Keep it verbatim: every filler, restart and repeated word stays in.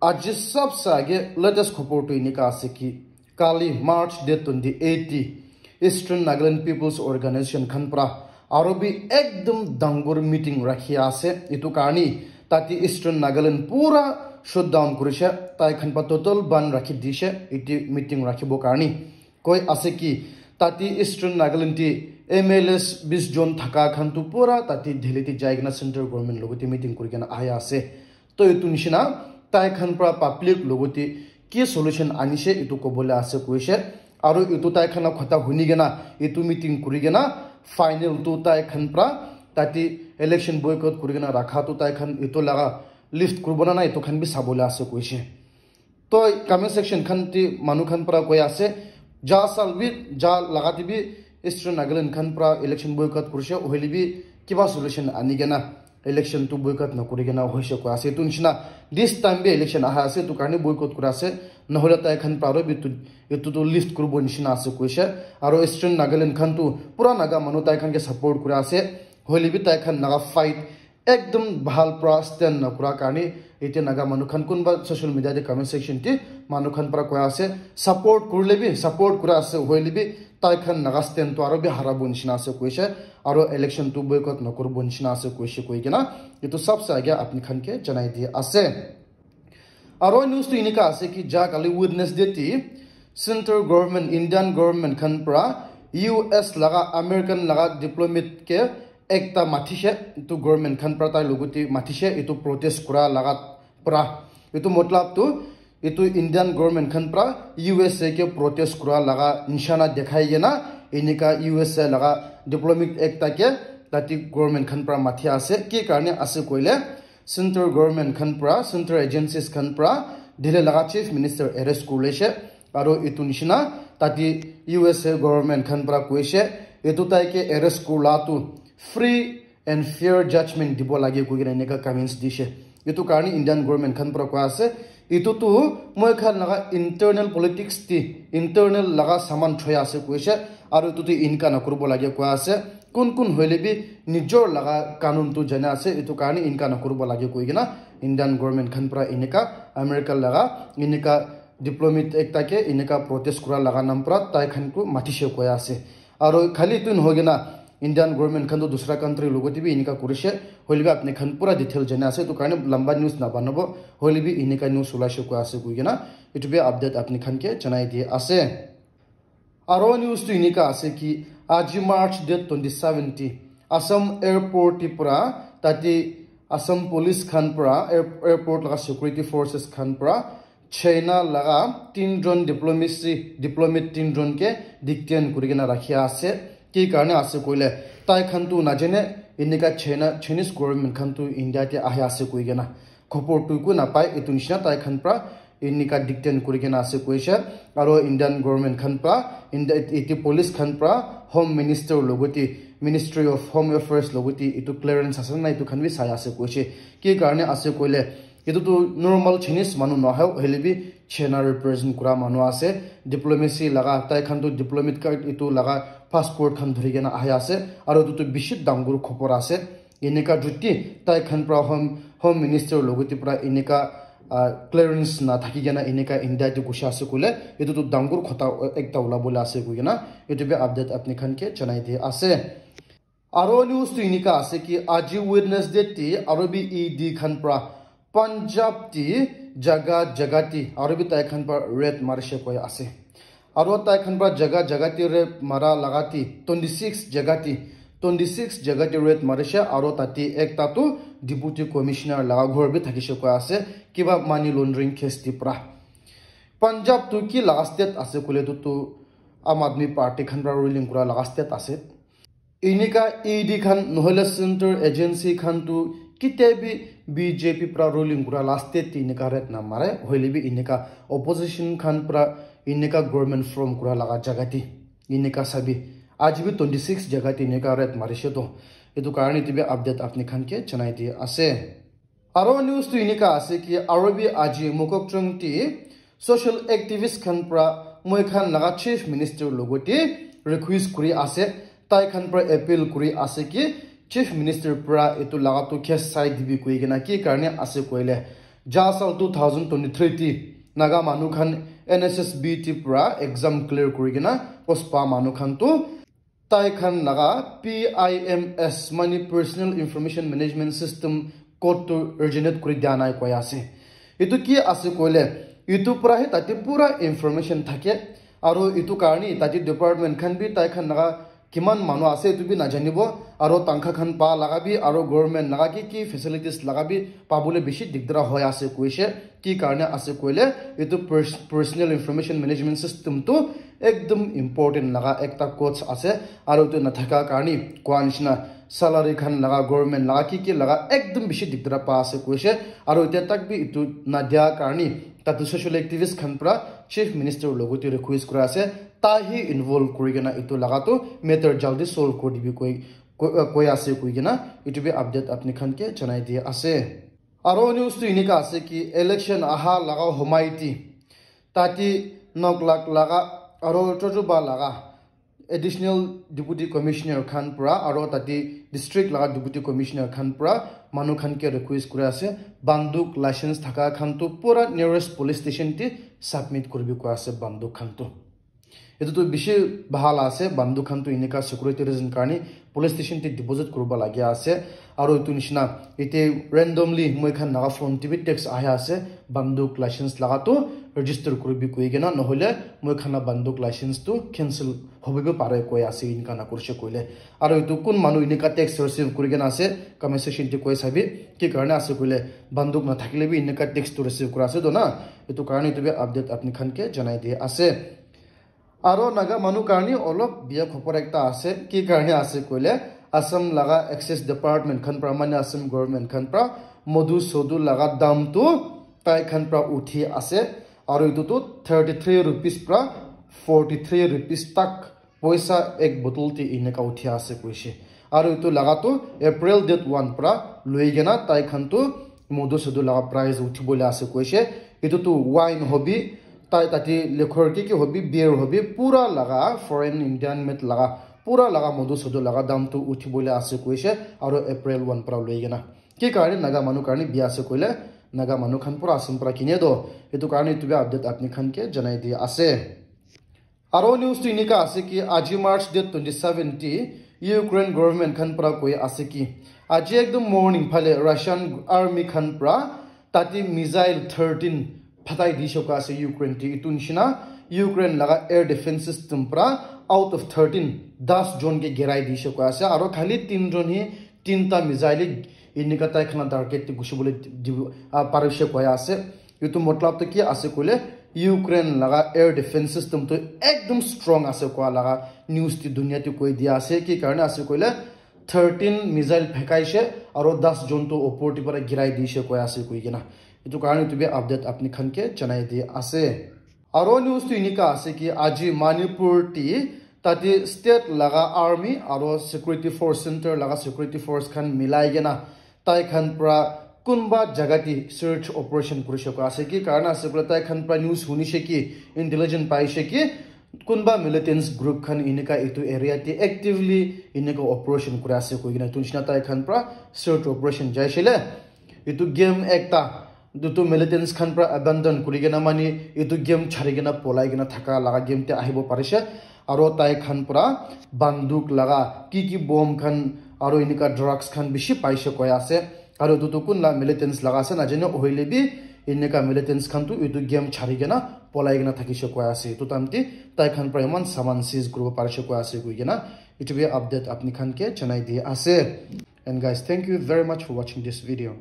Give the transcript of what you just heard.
Aji sabse aage latest khobor tu enika ase ki, kali March date twenty eight te Eastern Nagaland People's Organization khan pra aro bi ekdum dangor meeting rakhi ase. Etu karni tate Eastern Nagaland pura shutdown kurishe, tai khan pa total ban rakhi dishe ete meeting rakhibo karni. Koi ase ki tate Eastern Nagaland te M L As bis jon thaka khan tu pura tate Delhi te jai kena central government logote meeting kuri kena ahi ase. To etu nishina tai khan pra public logote ki solution anishe etu kobole ase koishe. Aro etu tai khan la khota huni kena etu meeting kuri kena final tu tai khan pra tate election boycott kuri kena rakha tu tai khan etu laga lift kuribo na na etu khan bi sabole ase koishe. To comment section khan te manu khan pra koi ase, ja sal bi, ja laga te bi Eastern Nagaland khan pra election boycott kurishe, hoile bi kiba solution ani kena election tu boycott na kuri kena hoishe koi ase. Etu nishina this time bi election aha ase, etu karni boycott kura ase, nohole tai khan pra aro bi tu, etu tu lift kuribo nishina ase koishe. Aro Eastern Nagaland khan tu pura Naga manu tai khan ke support kura ase, hoile bi tai khan Naga fight ekdum bhal pra stand na kura karni ete Naga manu khan kunba social media te comment section te manu khan pra koi ase, support kurile bi, support kura ase, hoile bi tai khan Naga stand tu aro bi harabo nishina ase koishe, aro election tu boycott na kuribo nishina ase koishe koi kena etu sabse aage apni khan ke janai di ase. Aro news tu enika ase ki ja kali Wednesday te central government, Indian government khan pra U S laga, American laga diplomat ke ekta matishe, etu government khan pra tai logote matishe, etu protest kura laga pra. Etu matlab tu etu Indian government khan pra U S A ke protest kura laga nishana dekhai kena enika U S A laga diplomat ekta ke tate government khan pra mati ase. Ki karne ase koile, central government khan pra, central agencies khan pra Delhi laga chief minister arrest kurile she. Aro etu nishina tate U S A government khan pra koishe, etu tai ke arrest kurila tu free and fair judgment dibo lage koi kena enika comments dishe. Etu karni Indian government khan pra koi ase, etu tu moi khan laga internal politics te, internal laga saman thoi ase koishe, aro etu tu enika na kuribo lage koi ase. Kun kun hoile bi nijor laga kanun tu jane ase, etu karni enika na kuribo lage koi kena Indian government khan pra enika America laga enika diplomat ekta ke enika protest kura laga nam pra tai khan ku matishe koi ase. Aro khali etu nohoi kena Indian government khan tu dusra country logote bi enika kurishe, hoile bi apni khan pura detail jane ase, etu karne lamba news na banabo, hoile bi enika news ulaishe koi ase koi kena etu bi update apni khan ke janai di ase. Aro news tu enika ase ki aji March date twenty seven te Assam airport te pra tate Assam police khan pra air-, airport laga security forces khan pra China laga tinjon diplomacy, diplomat tinjon ke detain kuri kena rakhi ase. Ki karne ase koile, tai khan tu najane enika China, Chinese government khan tu India te ahi ase koi kena khobor tu ku napai, etu nishina tai khan pra enika detain kuri kena ase koishe. Aro Indian government khan pra, India, ete police khan pra, Home Minister logote, Ministry of Home Affairs logote etu clearance ase na, etu khan bi sai ase koishe. Ki karne ase koile, etu tu normal Chinese manu nohoi, hoile bi China represent kura manu ase. Diplomacy laga, tai khan tu diplomat card etu laga passport khan dhuri kena ahi ase. Aro etu tu bishi dangor khobor ase. Enika juti tai khan pra home, home minister logote pra enika, ah, clearance na thaki kena enika India te gushi ase koile, etu tu dangor khota ekta ulabole ase koi kena, etu bi update apni khan ke janai di ase. Aro news tu enika ase ki aji Wednesday te aro bi E D khan pra Punjab te jaga jaga te aro bi tai khan pra raid marishe koi ase. Aro tai khan pra jaga jaga te raid mara laga te twenty six jaga te, twenty six jaga te raid marishe, aro tate ekta tu deputy commissioner laga ghor bi thakishe koi ase, kiba money laundering case te pra. Punjab tu ki laga state ase koile tu, tu Aam Aadmi Party khan pra ruling kura laga state ase. Enika E D khan nohole central agency khan tu kitia bi B J P pra ruling kura la state te enika raid na mare, hoile bi enika opposition khan pra enika government form kura laga jaga te enika sabi, aji bi twenty six jaga te enika raid marishe to. Etu karne etu bi update apni khan ke janai di ase. Aro news tu enika ase ki aro bi aji Mokokchung te social activist khan pra moi khan laga chief minister logote request kuri ase, tai khan pra appeal kuri ase ki chief minister pra etu laga tu case sai dibi koi kena. Ki karne ase koile, Ja sal two thousand twenty-three ti Naga manu khan N S S B ti pura exam clear kuri kena post pa manu khan tu tai khan laga P I M S mani Personal Information Management System code tu originate kuri dia nai koi ase. Itu ki ase koile, itu pura he tate pura information thake, aro itu karni tate department khan bi tai khan laga kiman manu ase itu bi najanibo, aro tangkha khan pa laga bi, aro government laga ki ki facilities laga bi pabole bishi digdara hoi ase koishe. Ki karne ase koile, itu pers-, Personal Information Management System tu ekdum important laga ekta codes ase, aro itu nathaka karni koa nishina salary khan laga, government laga ki ki laga ekdum bishi digdara pa ase koishe. Aro itya tak bi itu nadia karni tatu social activist khan pra Chief Minister logote request kura ase, tai hi involve kuri kena itu laga tu matter jaldi solve kuri dibi koi, koi, koi ase koi kena itu bi update apni khan ke janai dia ase. Aro news tu inika ase ki election aha laga homai ti tati nok lak laga aro chochuba laga additional deputy commissioner khan pra aro tati district laga deputy commissioner khan pra manu khan ke request kuri ase banduk license thaka khan tu pura nearest police station ti submit kuribi koi ase banduk khan tu. Etu tu bishi bhal ase, banduk khan tu enika security reason karni police station te deposit kuribo lagia ase. Aro etu nishina ite randomly moi khan laga phone te bi text ahi ase, banduk license laga tu register kuribi koi kena, nohole moi khan la banduk license tu cancel hobi bi pare koi ase, enika na kurishe koile. Aro etu kun manu enika text receive kuri kena ase, comment section te koi sabi, ki karne ase koile banduk na thakile bi enika text tu receive kura ase to na, etu karne etu bi update apni khan ke janai di ase. Aro Naga manu karni olop biya khopor ekta ase. Ki karni ase koile, Assam laga excise department khan pra, mane Assam government khan pra, modu sodu laga dam tu tai khan pra uthi ase. Aro etu tu thirty three rupees pra forty three rupees tak poisa ek bottle te enika uthi ase koishe. Aro etu laga tu April date one pra loi kena tai khan tu modu sodu laga price uthi bole ase koishe. Etu tu wine hobi, tai tati liquor ki ki hobi, beer hobi, pura laga foreign Indian made laga, pura laga modu sodu laga dam tu uthi bole ase koishe, aro April one pra loi kena. Ki karne Naga manu karne biya ase koile, Naga manu khan pura Assam pra kine do, etu karne etu bi update apni khan ke janai di ase. Aro news tu enika ase ki aji March date twenty seven ti Ukraine government khan pra koi ase ki aji ekdom morning phale Russian army khan pra tati missile thirteen phatai di shoka ase Ukraine ti. Etu nishina Ukraine laga air defense system pra out of thirteen, das jon ke girai di shoka ase. Aro khali tin jon hi tinta missile enika tai khan la target te gushi bole di, ah, parishe koi ase. Etu matlab tu ki ase koile, Ukraine laga air defense system tu ekdom strong ase koa laga news ti dunia te koi dia ase. Ki karne ase koile, thirteen missile phekaishe aro das jon tu opor te para girai dishe koi ase koi kena. Etu karne etu bi update apni khan ke janai di ase. Aro news tu enika ase ki aji Manipur ti tate state laga army aro security force, center laga security force khan milai kena tai khan pra kunba jaga ti search operation kurishe koi ase. Ki karne ase koile tai khan pra news hunishe ki, intelligence paishe ki kunba militants group khan enika etu area ti actively enika operation kuri ase koi kena etu nishina tai khan pra search operation jaishe le. Etu game ekta, etu militants khan pra abandon kuri kena mani etu game chari kena polai kena thaka laga game te ahibo parishe. Aro tai khan pra banduk laga ki ki bomb khan aro enika drugs khan bishi paishe koi ase. Aro etu tu kun la militants laga ase najane, hoile bi enika militants khan tu etu game chari kena polai kena thakishe koi ase. Etu time te tai khan pra eman saman seize kuribo parishe koi ase koi kena etu bi update apni khan ke janai di ase. And guys, thank you very much for watching this video.